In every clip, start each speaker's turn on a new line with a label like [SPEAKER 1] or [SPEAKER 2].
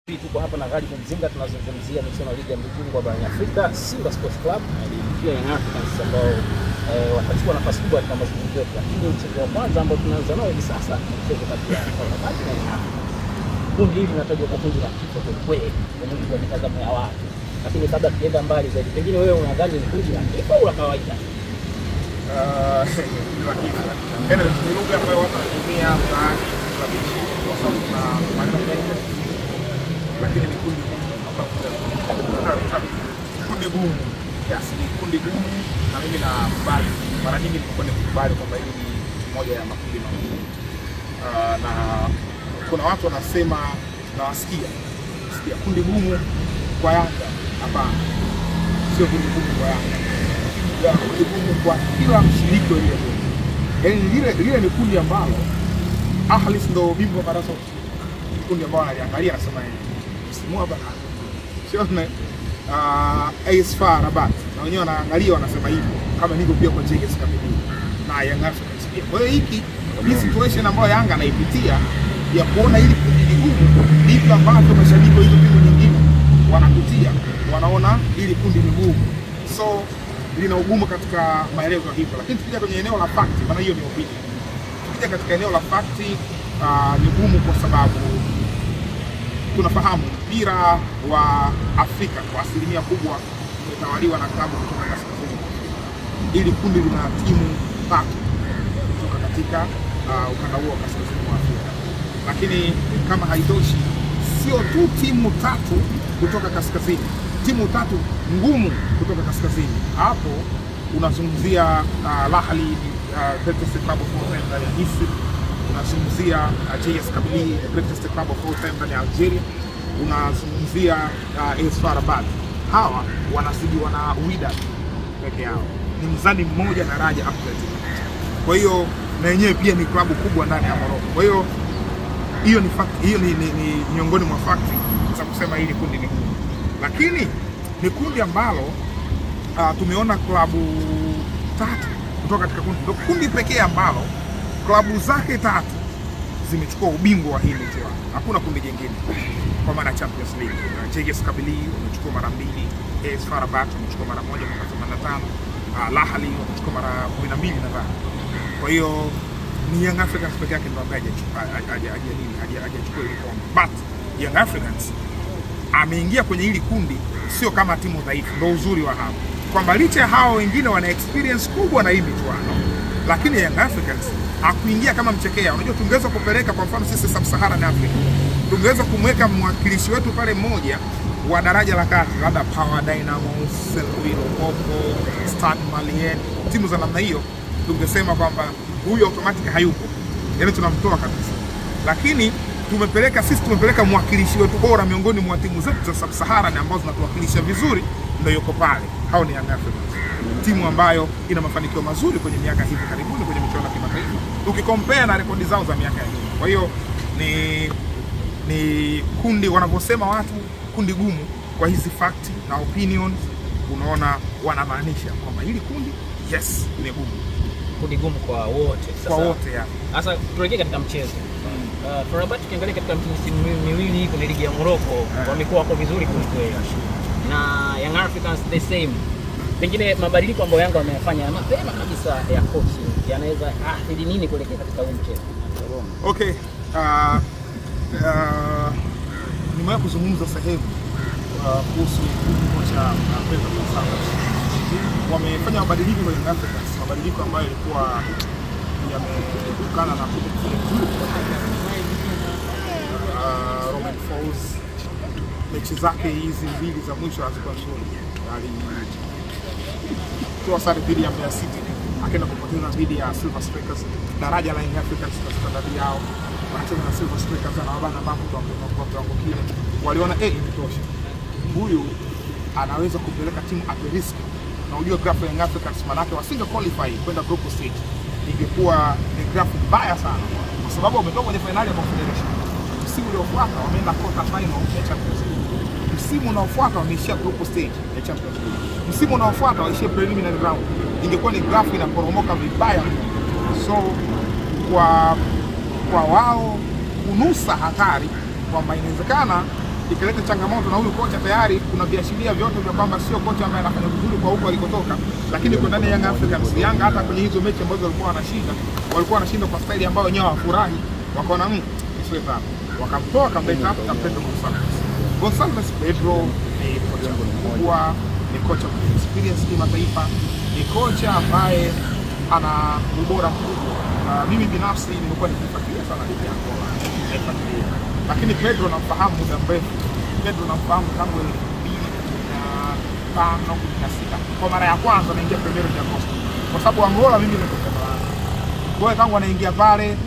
[SPEAKER 1] Tuko hapa na Ghali Mzinga, tunazungumzia michuano ya ligi ya mabingwa barani Afrika, Simba Sports Club na Young Africans ambao watachukua nafasi kubwa katika mazungumzo yetu. Lakini mchezo wa kwanza ambao tunaanza nao hivi sasa ni mchezo kati ya Rabat na Young Africans. Kundi hili linatajwa kwa kundi la kifo kweli kweli, kwa mujibu wa mitazamo ya watu. Lakini kabla tujaenda mbali zaidi, pengine wewe unadhani ni kundi la kifo au la kawaida?
[SPEAKER 2] Kundi la kifo. Yaani ni lugha ambayo watu wanatumia mtaani kulabishi kwa sababu kuna maneno mengi. Lakini ni kundi gumu kiasi, ni kundi gumu, na mimi nakubali. Mara nyingi nimekuwa nikikubali kwamba hili ni moja ya makundi magumu. Na kuna watu wanasema, nawasikia sikia kundi gumu kwa Yanga. Hapana, sio kundi gumu kwa Yanga, kundi gumu kwa kila mshiriki wa ile kundi. Yaani lile ni kundi ambalo Ahli ndio bingwa mara zote, kundi ambalo analiangalia anasema msimu hapa sio na AS FAR Rabat na wenyewe wanaangalia wanasema hivyo, kama niko pia kwa JS Kabylie na Young Africans pia. Kwa hiyo hiki ni situation ambayo Yanga anaipitia ya kuona ili kundi gumu, ndivyo ambavyo mashabiki wa hizo timu nyingine wanapitia, wanaona ili kundi ni gumu, so lina ugumu katika maelezo hivyo. Lakini tukija kwenye eneo la fact, maana hiyo ni opinion, tukija katika eneo la fact ni gumu kwa sababu tunafahamu mpira wa Afrika kwa asilimia kubwa umetawaliwa na klabu kutoka kaskazini mwa Afrika. Ili kundi lina timu tatu kutoka katika ukanda huo wa kaskazini mwa Afrika. Lakini kama haitoshi, sio tu timu tatu kutoka kaskazini, timu tatu ngumu kutoka kaskazini. Hapo unazungumzia Al Ahly, greatest club of all time ndani ya Misri, unazungumzia JS Kabylie, the greatest club of all time ndani ya Algeria, unazungumzia AS FAR Rabat. Hawa wanasidiwa na Wydad peke yao, ni mzani mmoja na Raja Athletic. Kwa hiyo na yenyewe pia ni klabu kubwa ndani ya Morocco. Kwa hiyo hiyo ni fact, hiyo ni miongoni mwa fact za kusema hili kundi ni gumu. Lakini ni kundi ambalo tumeona klabu tatu kutoka katika kundi, ndio kundi pekee ambalo klabu zake tatu zimechukua ubingwa wa hii michuano. Hakuna kundi jingine kwa maana Champions League. JS Kabylie wamechukua mara mbili, AS FAR Rabat wamechukua mara moja mwaka 85, Al Ahly wamechukua mara 12 nadhani. Kwa hiyo ni Young Africans pekee yake ndio ambaye hajachukua ile kombe. But Young Africans ameingia kwenye hili kundi sio kama timu dhaifu. Ndio uzuri wa hapo, kwamba licha ya hao wengine wana experience kubwa na hii michuano, lakini Young Africans hakuingia kama mchekea. Unajua tungeweza kupeleka kwa mfano sisi Sub-Saharan Africa, tungeweza kumweka mwakilishi wetu pale mmoja wa daraja la kati, labda Power Dynamos, Selwyn Popo, Stade Malien, timu za namna hiyo, tungesema kwamba huyu automatic hayupo, yaani tunamtoa kabisa. Lakini tumepeleka sisi, tumepeleka mwakilishi wetu bora miongoni mwa timu zetu za Sub-Saharan ambazo zinatuwakilisha vizuri, ndio yuko pale. Hao ni Young Africans, timu ambayo ina mafanikio mazuri kwenye miaka hivi karibuni kwenye michuano ya kimataifa ukikompea na rekodi zao za miaka ya nyuma. Kwa hiyo ni kundi wanavyosema watu kundi gumu kwa hizi fact na opinions, unaona wanamaanisha kwamba hili kundi yes ni gumu,
[SPEAKER 1] kundi gumu kwa wote.
[SPEAKER 2] Sasa kwa wote ya.
[SPEAKER 1] Sasa turejee katika mchezo. FAR Rabat tukiangalia katika msimu miwili kwenye ligi ya Morocco wamekuwa wako vizuri kweli, na Young Africans the same. Pengine mabadiliko ambayo Yanga wameyafanya mapema kabisa ya coaching yanaweza athiri nini kuelekea katika huu mchezo?
[SPEAKER 2] Okay, nimewahi kuzungumza sehemu kuhusu kocha Pedro Gonçalves. Wamefanya mabadiliko kwa Young Africans, mabadiliko ambayo yalikuwa yametokana na kutokufanya vizuri kwa Romain Folz. Mechi zake hizi mbili za mwisho hazikuwa nzuri. Alitoa sare dhidi ya Mbeya City, akaenda kupoteza dhidi ya Silver Strikers. Daraja la Young Africans na standard yao, wanacheza na Silver Strikers na wabana ambapo kwa kiwango kile waliona imetosha, huyu anaweza kupeleka timu at risk. Na unajua graph ya Young Africans manake wasinge qualify kwenda group stage, ingekuwa ni graph mbaya sana, kwa sababu wametoka kwenye finali ya Confederation. Msimu uliofuata wameenda quarter final ya Champions League. Msimu unaofuata wameishia group stage ya Champions League. Msimu unaofuata waishia preliminary round. Ingekuwa ni graph inaporomoka vibaya. So kwa wao kunusa hatari kwamba inawezekana ikaleta changamoto, na huyu kocha tayari kuna viashiria vyote vya kwamba sio kocha ambaye anafanya vizuri kwa huko alikotoka, lakini kwa ndani ya Young Africans, Yanga hata kwenye hizo mechi ambazo walikuwa wanashinda kwa staili ambayo wenyewe hawafurahi, wakaona isiwe tabu, wakamtoa akamleta Pedro Gonçalves. Gonçalves Pedro ni kocha mkubwa, ni kocha mwenye experience kimataifa, ni kocha ambaye ana ubora mkubwa. Mimi binafsi nimekuwa nikifuatilia sana ligi ya Angola, naifuatilia. Lakini Pedro namfahamu muda mrefu. Pedro namfahamu tangu 2015 16. Kwa mara ya kwanza naingia Primeiro de Agosto. Kwa sababu Angola mimi nimetoka pale. Kwa hiyo tangu anaingia pale,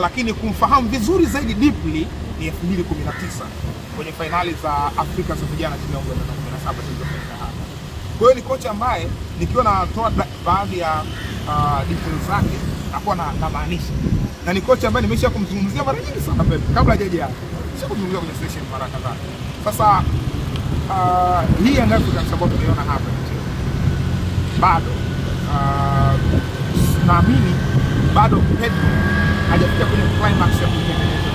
[SPEAKER 2] lakini kumfahamu vizuri zaidi deeply ni 2019 kwenye finali za Afrika za vijana chini ya umri wa miaka 17 zilizofanyika hapa. Kwa hiyo ni kocha ambaye nikiwa natoa baadhi ya details zake nakuwa na maanisha. Na ni kocha ambaye nimesha kumzungumzia mara nyingi sana Pedro kabla hajaja hapa. Sio kumzungumzia kwenye session mara kadhaa. Sasa hii Young Africans ambayo tunaiona hapa mchezo bado naamini bado Pedro hajafika kwenye climax ya kutengeneza.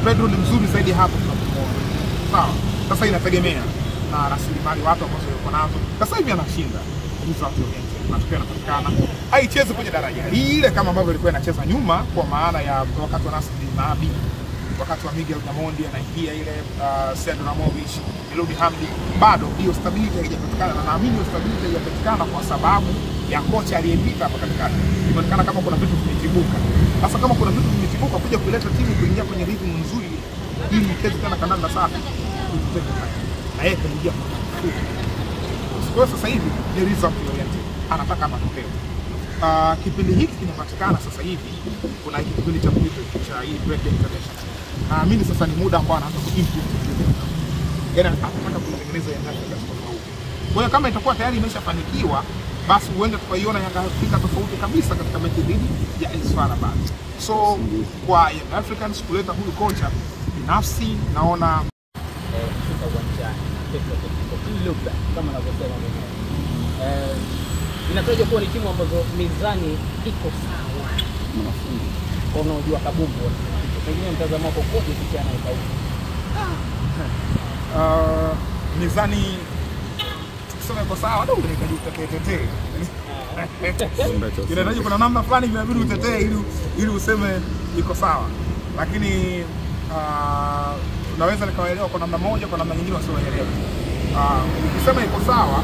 [SPEAKER 2] Pedro ni mzuri zaidi hapo tunapomuona. Sawa. Sasa inategemea na rasilimali watu ambao yuko nazo. Sasa hivi anashinda. Result oriented. Matokeo yanapatikana. Haichezi kwenye daraja lile kama ambavyo ilikuwa inacheza nyuma, kwa maana ya wakati wa Nasri Nabi, wakati wa Miguel Gamondi anaingia ile Sendo Ramovic, Eludi Hamdi, bado hiyo stability haijapatikana, na naamini hiyo stability haijapatikana kwa sababu ya kocha aliyepita hapa katikati. Inaonekana kama kuna vitu vimetibuka. Sasa kama kuna vitu vimetibuka, kuja kuleta timu kuingia kwenye rhythm nzuri ili icheze tena kandanda safi, tuteke na yeye kaingia kwa mfuko. Kwa sasa hivi ni result oriented, anataka matokeo. Kipindi hiki kinapatikana sasa hivi, kuna hiki kipindi cha mpito cha hii break international. Naamini sasa ni muda ambao anaanza kuimprove, yaani anataka kutengeneza Young Africans tofauti. Kwa hiyo kama itakuwa tayari imeshafanikiwa, basi huenda tukaiona Young Africa tofauti kabisa katika mechi dhidi ya AS FAR Rabat. So kwa Young Africans kuleta huyu kocha, binafsi naona
[SPEAKER 1] kushuka uwanjani Petro Atletico Club kama anavyosema mwenyewe. Inatajwa kuwa ni timu ambazo mizani iko sawa. Kwa unaojua kabumbu wanasema hivyo. Pengine mtazamo wako koje kuhusiana na kauli?
[SPEAKER 2] Mizani tukisema iko sawa ndio unahitaji utetee. Inahitaji kuna namna fulani inabidi utetee ili useme iko sawa. Lakini naweza nikawaelewa kwa namna moja, kwa namna nyingine wasioelewa. Ukisema iko sawa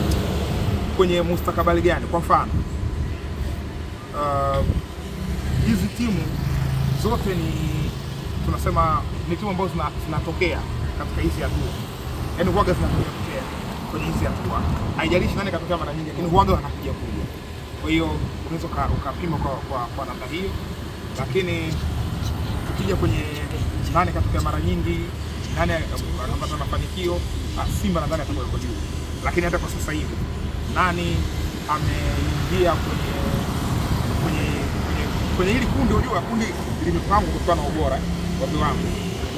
[SPEAKER 2] kwenye mustakabali gani? Kwa mfano, hizi timu zote ni tunasema ni timu ambazo zinatokea katika hizi hatua. Yaani huaga zinatokea kwenye hizi hatua. Haijalishi nani katokea mara nyingi, lakini huaga wanakuja kuja. Kwa hiyo unaweza ukapima kwa namna hiyo. Lakini tukija kwenye nani katokea mara nyingi, nani anapata mafanikio, Simba nadhani atakuwa yuko juu. Lakini hata kwa sasa hivi nani ameingia kwenye hili kundi? Unajua kundi limepangwa kutokana na ubora wa viwango.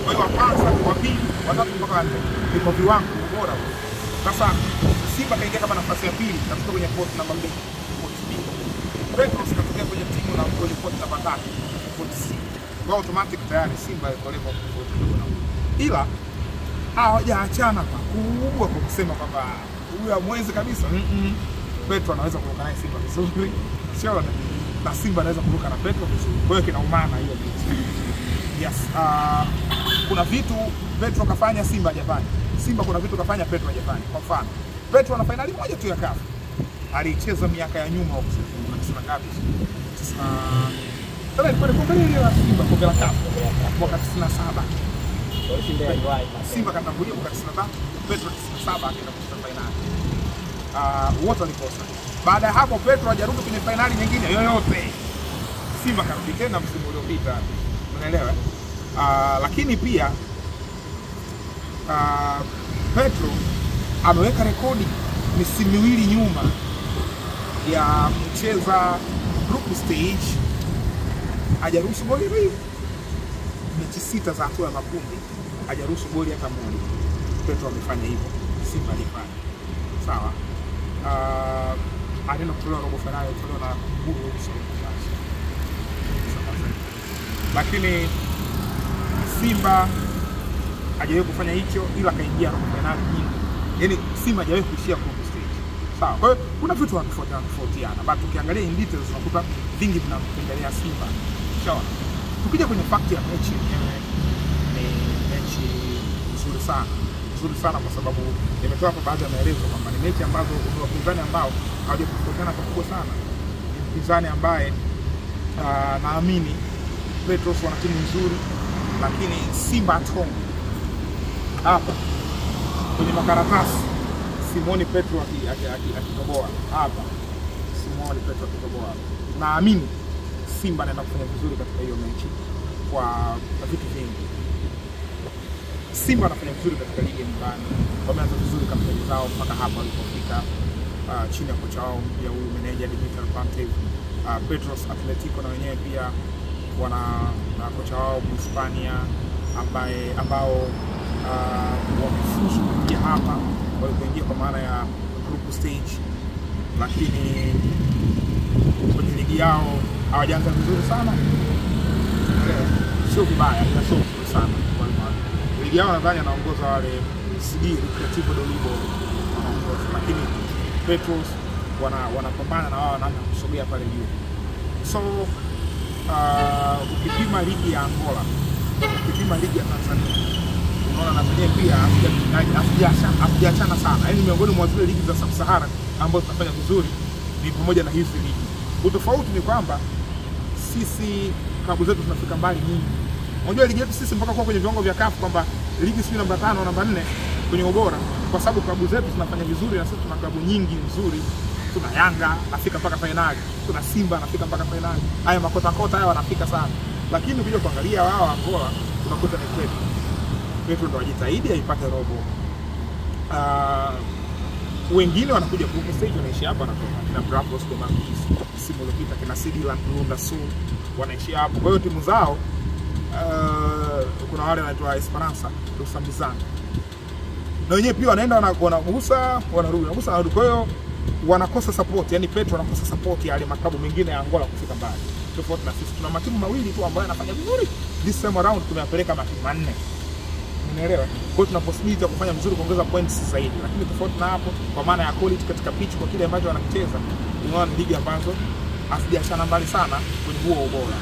[SPEAKER 2] Kwa hiyo wa kwanza, wa pili, wa tatu mpaka wa nne ni kwa viwango ubora. Sasa Simba kaingia kama nafasi ya pili, katoka kwenye pot namba 2, pot B. Petros katokea kwenye timu na kwenye pot namba 3, pot C. Kwa automatic tayari Simba yuko level tofauti kidogo na huyu. Ila hawajaachana pakubwa kwa kusema kwamba huyu hamwezi kabisa. Petro anaweza kuruka naye Simba vizuri. Sio na Simba anaweza kuruka na Petro vizuri. Kwa hiyo kinaumana hiyo kitu. Yes, kuna vitu Petro kafanya Simba hajafanya. Simba kuna vitu kafanya Petro hajafanya. Kwa mfano, Petro ana finali moja tu ya CAF. Alicheza miaka ya nyuma huko, sasa ngapi? Sasa ilikuwa ni kombe ile la Simba, kombe la CAF mwaka 97. Simba katangulia mwaka 93, Petro 97 akaenda kucheza finali. Wote walikosa. Baada ya hapo Petro hajarudi kwenye finali nyingine yoyote. Simba karudi tena msimu uliopita. Unaelewa? Lakini pia Petro ameweka rekodi misimu miwili nyuma ya kucheza group stage, hajaruhusu goli mbili. Mechi 6 za hatua ya makundi hajaruhusu goli hata moja. Petro amefanya hivyo, Simba alifanya. Sawa. Alienda kutolewa robo finali, kutolewa na Guru. Lakini Simba Hajawahi kufanya hicho ila kaingia robo finali nyingi. Yaani Simba hajawahi kuishia group stage. Sawa. Kwa hiyo kuna vitu wanatofautiana. But ukiangalia in details unakuta vingi vinampendelea Simba. Sawa. Tukija kwenye fact ya mechi yenyewe, ni mechi nzuri sana. Nzuri sana kwa sababu nimetoa hapa baadhi ya maelezo kwamba ni mechi ambazo wapinzani ambao hawajatofautiana pakubwa sana. Ni mpinzani ambaye naamini Petros wana timu nzuri, lakini Simba at home hapa kwenye makaratasi Simoni Petro akitoboa hapa, Simoni Petro akitoboa, naamini Simba anaenda kufanya vizuri katika hiyo mechi kwa vitu vingi. Simba anafanya vizuri katika ligi ya nyumbani, wameanza vizuri kampeni zao mpaka hapa walipofika, chini ya kocha wao mpya huyu meneja Dimitar Pantev. Petros Atletico na wenyewe pia wana na kocha wao Mhispania ambao wamefuzu kuingia hapa walipoingia kwa maana ya group stage, lakini kwenye ligi yao hawajaanza vizuri sana. Sio vibaya, ila sio vizuri sana. Kwa ligi yao nadhani anaongoza wale CD Recreativo do Libo wanaongoza, lakini Petros wanapambana na wao wanaanza kusogea pale juu. So ukipima ligi ya Angola, ukipima ligi ya Tanzania, unaona na zenyewe pia hazijaachana sana. Yaani miongoni mwa zile ligi za Sub-Sahara ambazo zinafanya vizuri ni pamoja na hizi ligi. Utofauti ni kwamba sisi klabu zetu zinafika mbali nyingi. Unajua ligi yetu sisi mpaka kwa kwenye viwango vya CAF kwamba ligi sio namba 5 au namba 4 kwenye ubora, kwa sababu klabu zetu zinafanya vizuri na sisi tuna klabu nyingi nzuri. Tuna Yanga nafika mpaka finali, tuna Simba nafika mpaka finali. Haya makota kota haya wanafika sana. Lakini ukija kuangalia wao Angola unakuta ni kwetu. Kwetu ndo wajitahidi aipate robo. Wengine wanakuja group stage wanaishia hapa wanatoka. Kina Bravos de Marquis, msimu uliopita kina CD Lunda Sul wanaishia hapo. Kwa hiyo timu zao kuna wale wanaitwa Esperança do Sambizanga. Na wenyewe pia wanaenda wanagusa, wanarudi, wanagusa wanarudi. Kwa hiyo wanakosa support, yani Petro wanakosa support ya yale maklabu mengine ya Angola kufika mbali. Tofauti na sisi tuna matimu mawili tu ambayo yanafanya vizuri. This time around tumeyapeleka matimu manne. Unaelewa? Kwa hiyo tuna possibility ya kufanya vizuri, kuongeza points zaidi. Lakini tofauti na hapo, kwa maana ya quality katika pitch, kwa kile ambacho wanakicheza, unaona ligi ambazo hazijaachana mbali sana kwenye huo ubora.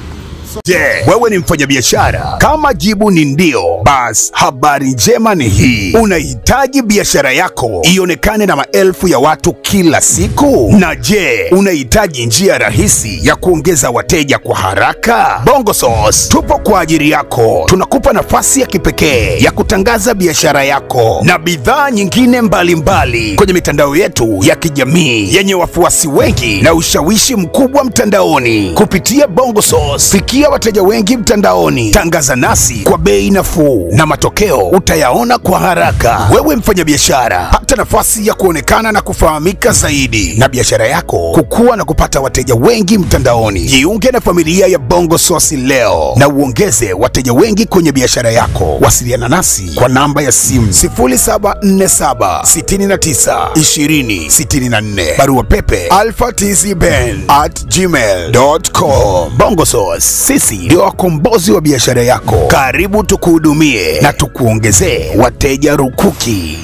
[SPEAKER 3] Je, wewe ni mfanyabiashara? Kama jibu ni ndio, basi habari njema ni hii. Unahitaji biashara yako ionekane na maelfu ya watu kila siku? Na je, unahitaji njia rahisi ya kuongeza wateja kwa haraka? Bongo Source tupo kwa ajili yako. Tunakupa nafasi ya kipekee ya kutangaza biashara yako na bidhaa nyingine mbalimbali kwenye mitandao yetu ya kijamii yenye wafuasi wengi na ushawishi mkubwa mtandaoni. Kupitia Bongo Source, fikia wateja wengi mtandaoni. Tangaza nasi kwa bei nafuu na matokeo utayaona kwa haraka. Wewe mfanyabiashara, pata nafasi ya kuonekana na kufahamika zaidi na biashara yako kukua na kupata wateja wengi mtandaoni. Jiunge na familia ya Bongo Source leo na uongeze wateja wengi kwenye biashara yako. Wasiliana nasi kwa namba ya simu 0747 69 20 64, barua pepe alphatzben@gmail.com. Bongo Source, sisi ndio wakombozi wa biashara yako. Karibu tukuhudumie na tukuongezee wateja rukuki.